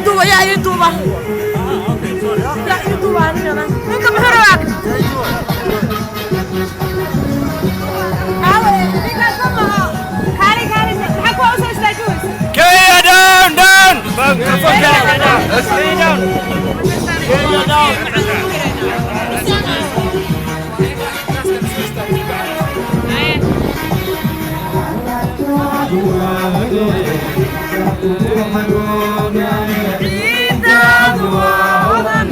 Duuba, yaa ii duuba, yaa ii duuba anigana. Ninka muxuu rabaa? Aawe, ninkaas ma maha. Kaali, kaali, maxaa kuwa usoo istaaji weyse? Kenya down, down! Microphone down, Kenya down. Kenya down. Ciidaadu waa hodan.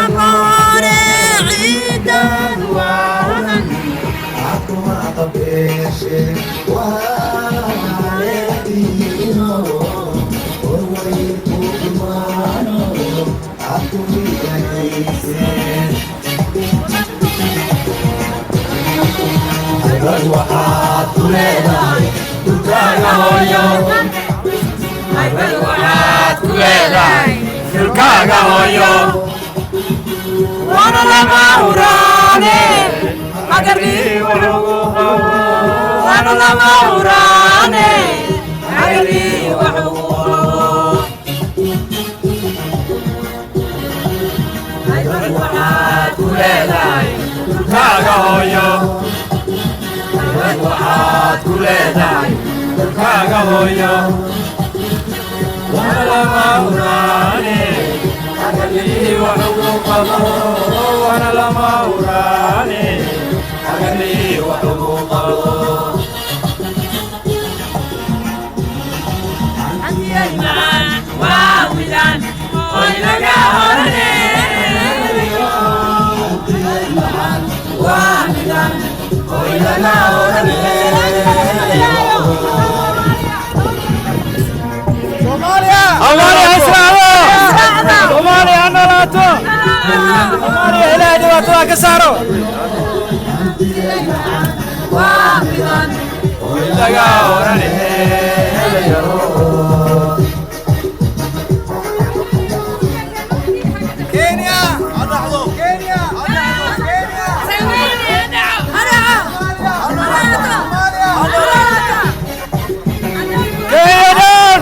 Amoore, ciidaadu waa hodan. Waxaad ku leedahay dhulkaaga hooyo. Waxaad ku leedahay dhulkaaga hooyo. Waana lama huraane hagarli, waana lama huraane hagarli wax ugu qabo. Waxaad ku leedahay dhulkaaga hooyo. Waxaad ku leedahay dhulkaaga hooyo. Waana lama huraane hagarlii wax ugu qabo. Waana lama huraane hagarlii wax ugu qabo. Waa wilaan oy laga horane. Waa midaan oy laga orane. Soomaaliya ha israacdo! Soomaaliya ha noolaato! Soomaaliya Ilaahay dhibaatada ka saaro! Waa midaan Oy laga orane. Kenya! Kenya! Kenya! Kenya down!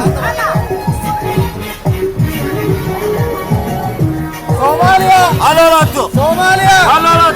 Soomaaliya! Ha noolaato! Soomaaliya! Ha noolaato!